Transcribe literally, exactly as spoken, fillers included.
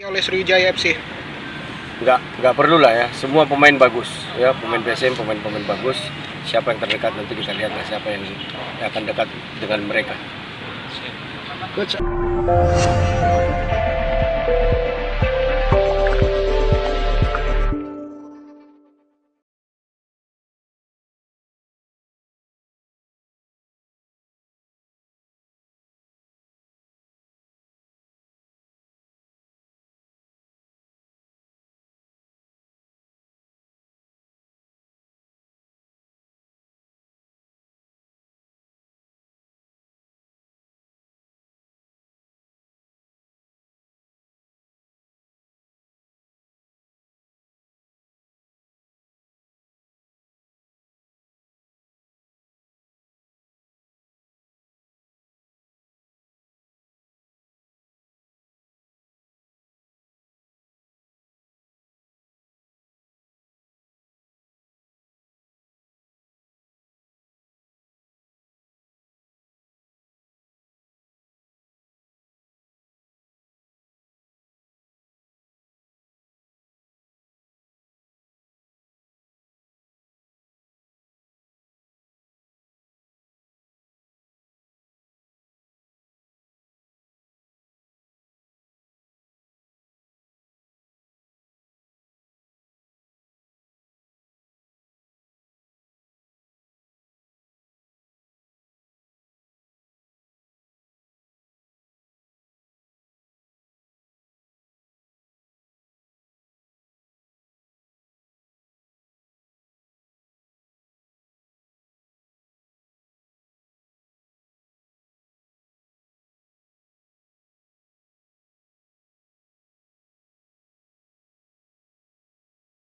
Oleh Sriwijaya F C. Nggak, nggak perlu lah ya. Semua pemain bagus, ya, pemain P S M, pemain-pemain bagus. Siapa yang terdekat, nanti kita lihat lah siapa yang, yang akan dekat dengan mereka. Coach.